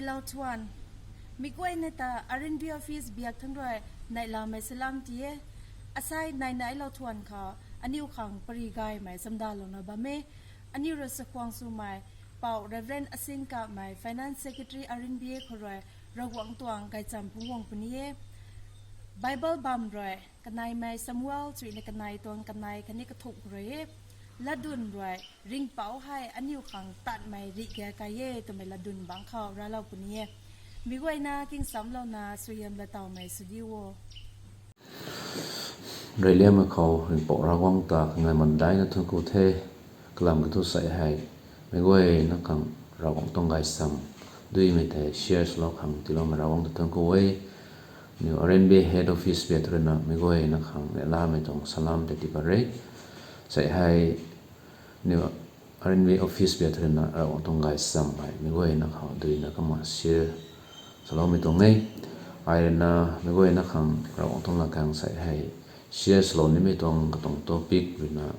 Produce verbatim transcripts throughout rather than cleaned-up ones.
Lou thuan. Mi guayna ta R N B office biak thangc rui neihlamei salam ti e. Asei neihneilou thuan khou aniu khang pary gaymei chamdalouna bam e. Aniu rui chakhwang swmei Pou Reverend Asing Kamei, Finance Secretary R N B A khou rui Ravguangc tuang gaychamv phungc guang puni e. Bible bam rui kaneimei Samuel chuina kanei tuang kanei khatni kathumh khou rui e. Latdyn rui Ringhpouc hei aniu khang tanmei rih ga kai e twmei latdyn bangc khou raclou puni e. Mi guayna kingsamlouna suaihiam latowmei sw di o. Reyliangmei khou Ringhpouc Ravguangc ta kangai mandaina thuanc ku the. Kalam kathu sei hei, meic guayna khang Ravguangc tuang gaychamv duimei tei share swlou khang tiiloumei Ravguangc ta thuanc ku e. Aniu R N B A Head Office biak thu ruina meic guayna khang neihlamei tuang salam tei tii pat re. Sei hei, aniu R N B A Office biak thu ruina Ravguangc tuang gaychamv hei meic guayna khou duina kumna share swloumei tuang e. Ai ruina meic guayna khang Ravguangc tuang latkaeng sei hei share swlou nimei tuang katuang topic ruina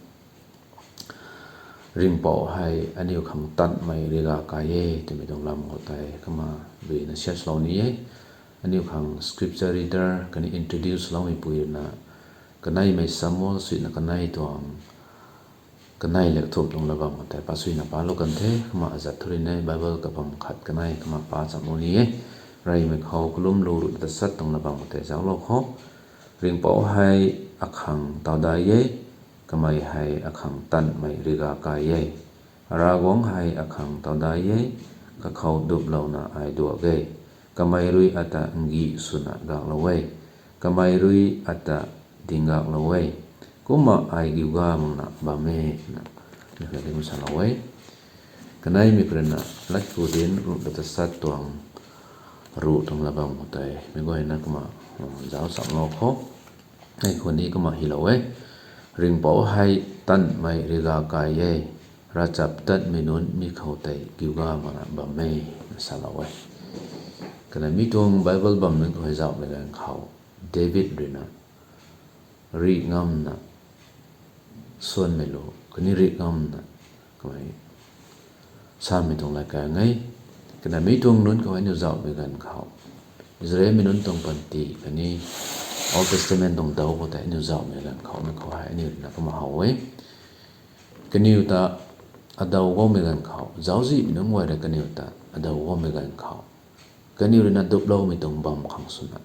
Ringhpouc hei aniu khang tanmei rih ga kai e twmei tuang lam khou tei kumna duina share swlou ni e. Aniu khang scripture reader khatni introduce swloumeipui ruina kaneimei Samuel chuina kanei tuang kanei le kathumh tuang lat bam khou tei pasuina palou kan the. Kumna azat thu ruina Bible kabam khat kanei kumna pa cham u ni e. Reymei khou kalum lu ruh tasat tuang lat bam khou tei zauclou khou, Ringhpouc hei akhang taw dai e, kamei hei akhang tanmei rih ga kai e. Ravguangc hei akhang taw dai e, kakhou duplouna ai duak e. Kamei rui ata ngih swna gaklou e. Kamei rui ata ding gaklou e. Kumna ai giuga makna bam e twna mei kha di salou e. Kaneimei khou ruina Latku Dinc ruh tasat tuang ruh tuang lat bam khou tei meic guayna kumna zauc chamlou khou, hei khou ni kumna hylou e. Ringhpouc hei tanmei rih ga kai e, ravchaptatmei nunc mi khou tei giuga makna bam e, salou e. Kana mi tuang Bible bam nunc khou hei zauhmei ganv khou, David ruina rih ngamna suanmei lu khatni rih ngamna kamei samei tuang latkaeng e. Kana mi tuang nunc khou aniu zauhmei ganv khou, Israelmei nunc tuang panty khatni Old Testament tuang dau khou tei aniu zauhmei ganv khou, mei khou hei aniu ruina kumna how e. Kaniw ta adaw guangmei ganv khou, zauczihmei nunc guay rui kaniw ta adaw guangmei ganv khou, kaniw ruina duploumei tuang bam khang swna,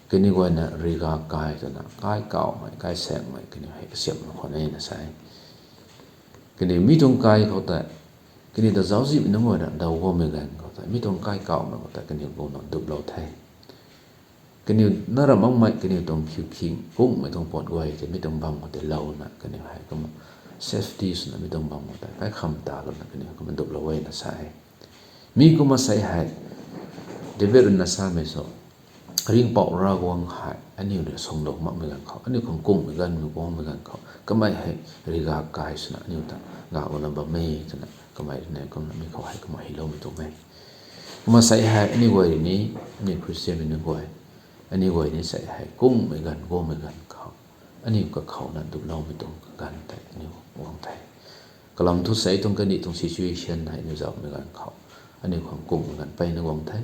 kaniw guayna rih ga kai twna kaikauhmei, kaisaekmei kaniw hei kasiamhlou khwan e na sa e. Kaniw mi tuang kai khou tei, kaniw ta zauczihmei nunc guayna daw guangmei ganv khou tei mi tuang kaikauhmei khou tei kaniw guangna duplou the. Kaniw na ram makmei kaniw tuang khiukhing kungmei tuang pat guay tei mi tuang bam khou tei louna kaniw hei kumna safety swna mi tuang bam khou tei kaikham talouna kaniw kumna duplou e na sa e. Mi kumna sei hei, David ruina samei sw, Ringhpouc Ravguangc hei aniu rui sungdou makmei ganv khou, aniu khang kungmei ganv, mi guangmei ganv khou kamei hei rih ga kai swna aniu ta gaklouna bam e twna kamei ruina kumna mi khou hei kumna hyloumei tuang e. Kumna sei hei aniu guay rui ni, aniu Khristianmei nunc guay, aniu guay ni sei hei kungmei ganv, guangmei ganv khou aniu kakhouna duploumei tuang kaganv tei aniu guang the. Kalam thu sei tuang kandih tuang situation hei aniu zauhmei ganv khou, aniu khang kungmei ganv mpeyna guang the.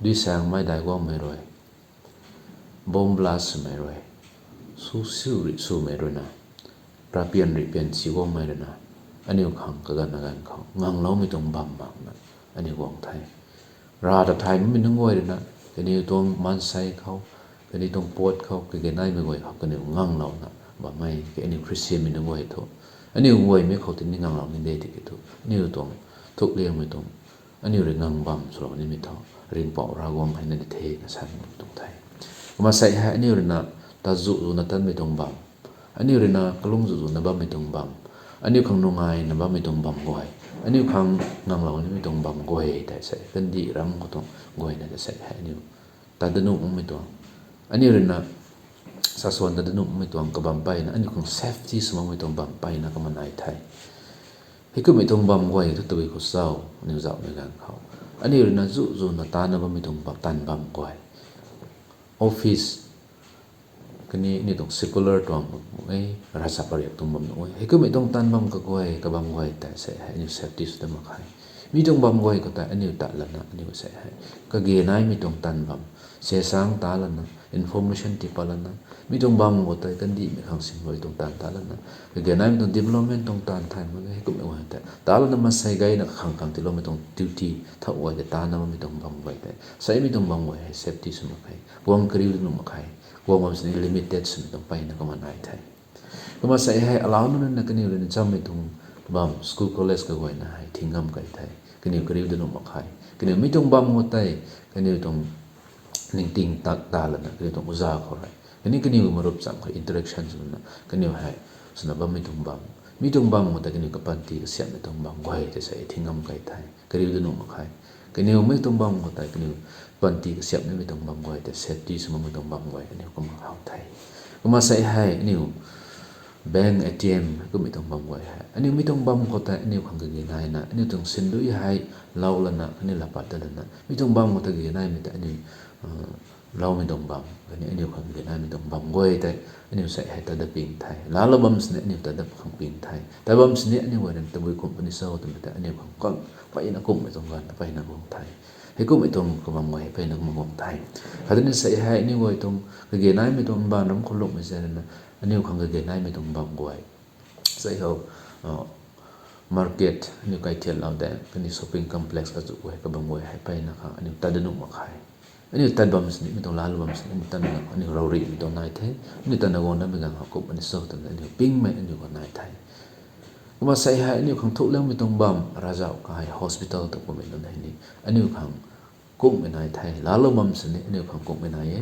Dui saeng mei dai guangmei rui, bomb blast swmei rui, su siu rih swmei ruina, rapian rih pian si guangmei ruina, aniu khang kaganv na ganv khou ngangloumei tuang bam makna aniu guang the. Rav ta thay makmei nunc guay ruina, kaniw tuang maansei khou, kaniw tuang pat khou, kage naimei guay khou kaniw nganglouna bam e, khe aniu Khristianmei nunc guay thu, aniu guaymei khou tini nganglou ni de tiki thu, aniu tuang thukliangmei tuang, aniu rui ngang bam swlou nimei thu, Ringhpouc Ravguangc hei na di the na sa ni tuang the. Kumna sei hei aniu ruina tazu zuna tanmei tuang bam, aniu ruina kalung zu zuna bammei tuang bam, aniu khang nungaina bammei tuang bam guay, aniu khang nganglou nimei tuang bam guay tei sei kandih ram khou tuang guayna tei sei hei aniu tat da nuh makmei tuang, aniu ruina saswan tat da nuh makmei tuang kabam mpeyna, aniu khang safety sw makmei tuang bam mpeyna kumna nai the. Heikummei tuang bam guay thu tabui khou cho, aniu zauhmei ganv khou, aniu ruina zu zuna tanna bammei tuang bam, taanv bam guay, office, khatni aniu tuang secular tuang bam nuh e, ravchap ariak tuang bam nuh e, heikummei tuang taanv bam kaguay, kabam guay tei sei hei aniu safety sw da mak khe. Mi tuang bam guay khou tei aniu tat lana aniu sei hei kage naimei tuang taanv bam, sesang ta lana, information tii pat lana, mi tuang bam khou tei kandihmei khang simrui tuang taanv ta lana, kage naimei tuang development tuang taanv thay mak ge. Heikummei guay tei ta lana maansei gayna khang khang tiiloumei tuang duty thau guay tei taanna bammei tuang bam guay tei, seimei tuang bam guay hei safety sw mak khe, guang kariu da nuh mak khe, guang bam sini limited swmei tuang mpeyna kumna nai the. Kumna sei hei alauc nunc na kaniw rui na chammei tuang bam, school college kaguayna hei thing ngam key the. Kaniw kariu da nuh mak khe. Kaniw mi tuang bam khou tei, kaniw tuang ningting tat ta lana, kaniw tuang uza khou rui, kaniw kaniw marup cham khou interaction swna, kaniw hei swna bammei tuang bam, mi tuang bam khou tei kaniw kapanty kasiamhmei tuang bam guay tei sei thing ngam key the. Kariu da nuh mak khe. Kaniw mi tuang bam khou tei kaniw panty kasiamhmei tuang bam guay tei safety sw makmei tuang bam guay aniu kumna how the. Kumna sei hei aniu bank, A T M kummei tuang bam guay hei aniu mi tuang bam khou tei aniu khang kage naina aniu tuang sindui hei lou lana aniu lapat ta lana mi tuang bam khou tei kage naimei tei aniu loumei tuang bam khatni aniu khang kage naimei tuang bam guay tei aniu sei hei tat dat ping the. Laalou bam sini aniu tat dat khang ping the. Tat bam sini aniu guay rui tabui kum puni cho twmei tei aniu khang mpeyna kumhmei tuang ganv ta mpeyna guang the. Heikummei tuang kabam guay hei mpeyna kumna guang the. Khatni sei hei aniu guay tuang kage naimei tuang mbaanv ram khou lungcmei zaeng rui na aniu khang kage naimei tuang bam guay sei hou market aniu kaithiatlou de, khatni shopping complex azuh guay kabam guay hei mpeyna khang aniu tat dat nuh mak khe. Aniu tat bam sini mi tuang laalou bam sini aniu tatna aniu ravrimei tuang nai the. Aniu tatna guang datmei ganv khou kum puni cho twna aniu pingmei aniu khou nai the. Kumna sei hei aniu khang thukliangmei tuang bam, ravzauh kai hospital ta kummei nunc hei ni aniu khang kumhmei nai the. Laalou bam sini aniu khang kumhmei nai e.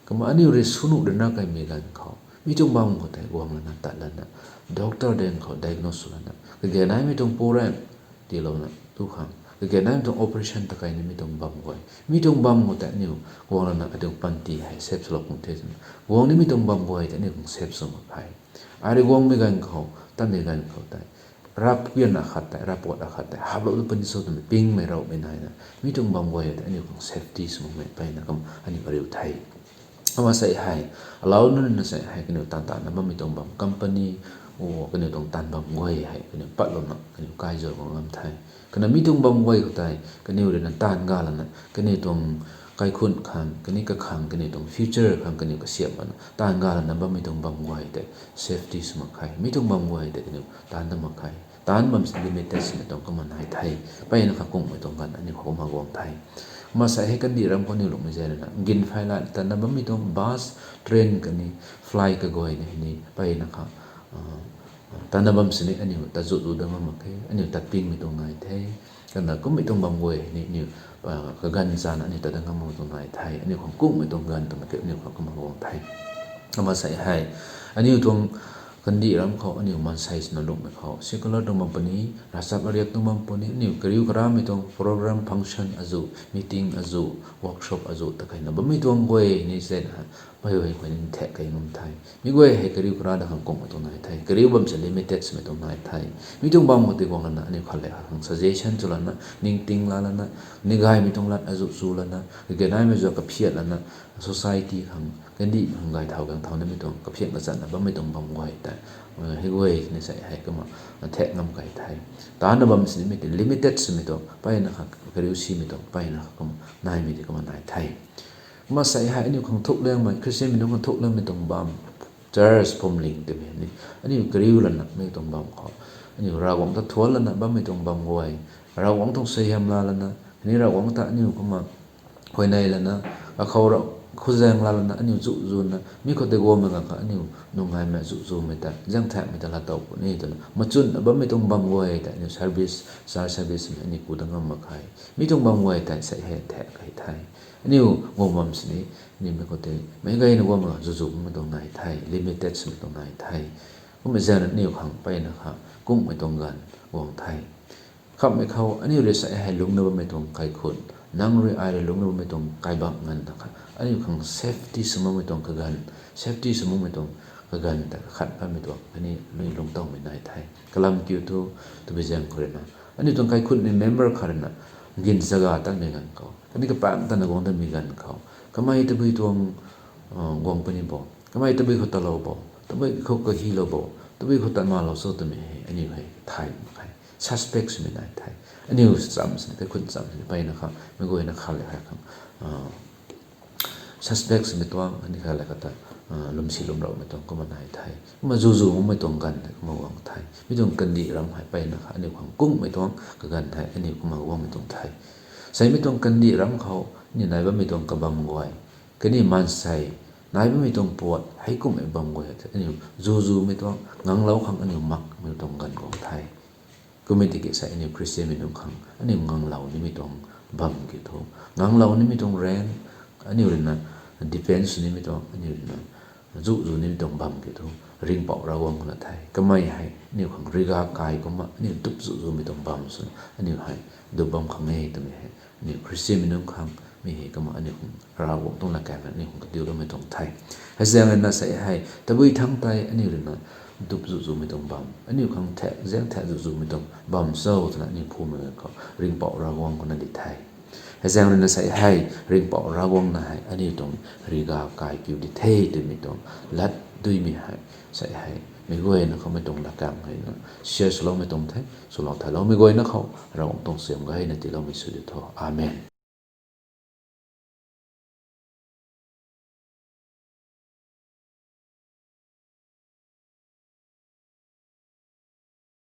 Kumna aniu rui sw nuh rana kaimei ganv khou mi tuang bam khou tei guang lana tat lana, doctor daeng khou diagnose sw lana kage naimei tuang purang tiilouna tu khang kage naimei tuang operation ta kai nimei tuang bam guay, mi tuang bam khou tei aniu guang lana atuang panty hei save swlou pung the twna guang nimei tuang bam guay tei aniu khang save sw mak khe. Ai rui guangmei ganv khou, tatmei ganv khou tei rapkian akhat tei, rapport akhat tei haplou tu puni cho twmei pingmei ravmei naina mi tuang bam guay tei aniu khang safety sw makmei mpeyna kum aniu ariu the. Kumna sei hei alauc nunc na sei hei kaniw taanv taanna bammei tuang bam, company kaniw tuang taanv bam guay hei kaniw patlouna kaniw kaizuan guang ngam the. Kumna mi tuang bam guay khou tei kaniw rui na taanv ga lana kaniw tuang kaikhun khang, kaniw kakhang, kaniw tuang future khang kaniw kasiamh lana taanv ga lana bammei tuang bam guay tei safety sw mak khe. Mi tuang bam guay tei kaniw taanv dat mak khe. Taanv bam si limited swmei tuang kumna nai the. Mpeyna kha kumhmei tuang ganv aniu khou kumna guang the. Kumna sei hei kandih ram khou aniu lungcmei zaeng rui na ginfai la tatna bammei tuang bus, train khatni flight kaguayna hei ni mpeyna kha tatna bam sini aniu tat zuh zuh dat ngam mak khe, aniu tat pingmei tuang nai the. Kumna kummei tuang bam guay hei ni aniu kaganv chana aniu tat dat ngam makmei tuang nai the, aniu khang kumhmei tuang ganv twmei tei aniu khang kumna guang the. Kumna sei hei aniu tuang kandih ram khou aniu maansei swna lungcmei khou secular tuang bam puni, ravchap ariak tuang bam puni, aniu kariu karamei tuang program, function azuh, meeting azuh, workshop azuh ta kaina bammei tuang guay ni zaeng hei mei guay khou ni thak key ngam the. Mi guay hei kariu kara dat khang kumhmei tuang nai the. Kariu bam si limited swmei tuang nai the. Mi tuang bam khou tei guang lana aniu khat le khat khang suggestion sw lana, ningting la lana, ni gaymei tuang lat azuh chu lana, kage naimei zuh kaphiat lana, society khang kandih khang gay thau khang thau nimei tuang kaphian kachatna bammei tuang bam guay tei hei guay ni sei hei kumna thak ngam key the. Taanna bam sinimei tei limited swmei tuang mpeyna kha, kariu simei tuang mpeyna kha kumna naimei tei kumna nai the. Kumna sei hei aniu khang thukliangmei, Khristianmei nunc khang thukliangmei tuang bam, church phuamling twmei ni aniu kariu lana mei tuang bam khou aniu Ravguangc ta thuanc lana bammei tuang bam guay, Ravguangc tuang suaihiam la lana khatni Ravguangc ta aniu kumna huayney lana, akhou rui khouzaeng la lana aniu zuh zuna mi khou tei guangmei ganv kha aniu nungaimei zuh zumei ta, zaengthaekmei ta laa tow puni twna machunna bammei tuang bam guay tei aniu service, church service mei aniu ku dat ngam mak khe. Mi tuang bam guay tei sei hei thak key the. Aniu guang bam sini aniu mei khou tei meic gayna guangmei zuh zumei tuang nai the, limited swmei tuang nai the. Kummei zaeng rui aniu khang mpeyna kha kumhmei tuang ganv guang the. Khamhmei khou aniu rui sei hei lungcna bammei tuang kaikhun, nang rui ai rui lungcna bammei tuang kaibang nganvna kha aniu khang safety sw makmei tuang kaganv, safety sw makmei tuang kaganv ta khat bammei tuang khatni aniu lungc tawmei nai the. Kalam kiu thu, tabui zaeng khou rui na aniu tuang kaikhunmei member khat rui na gin chaga tatmei ganv khou khatni kapangc tana guang datmei ganv khou kamei tabui tuang guang puni bo, kamei tabui khou talou bo, tabui khou kahilou bo, tabui khou tat malou cho twmei hei aniu hei thay mak khe. suspect swmei nai the. Aniu cham sini, kaikhunc cham sini mpeyna khang, meic guayna khat le khat khang suspect swmei tuang, aniu khat le khat ta lwmsi lwmraumei tuang kumna nai the. Kumna zuzu makmei tuang ganv hei kumna guang the. Mi tuang kandih ram hei mpeyna kha aniu khang kungmei tuang kaganv hei aniu kumna guangmei tuang the. Seimei tuang kandih ram khou aniu nai bammei tuang kabam guay, kaniw maansei nai bammei tuang puat heikumhmei bam guay the, aniu zuzumei tuang nganglou khang aniu makmei tuang ganv guang the. Kummei tiki sei aniu Khristianmei nunc khang aniu nganglou nimei tuang bam kiu thu, nganglou nimei tuang rank, aniu ruina defense nimei tuang, aniu ruina zuzu nimei tuang bam kiu thu, Ringhpouc Ravguangc na the. Kamei hei aniu khang riga kai kumna aniu dup zuzumei tuang bam swna aniu hei dup bam khang e twmei hei aniu Khristianmei nunc khang mi hei kumna aniu khang Ravguangc tuang latkaeng aniu khang kadiuloumei tuang the. Heizaeng ruina sei hei tabui thangc tei aniu ruina dup zuzumei tuang bam, aniu khang thak zaeng thak zuzumei tuang bam cho twna aniu phumei khou Ringhpouc Ravguangc kumna di the. Heizaeng ruina sei hei Ringhpouc Ravguangc na hei aniu tuang riga kai kiu di the twmei tuang lat duimei hei sei hei meic guayna khou mei tuang latkaeng hei na share swloumei tuang the. Swlou thaloumei guayna khou Ravguangc tuang siam gayna tiiloumei sw di tho. Amen.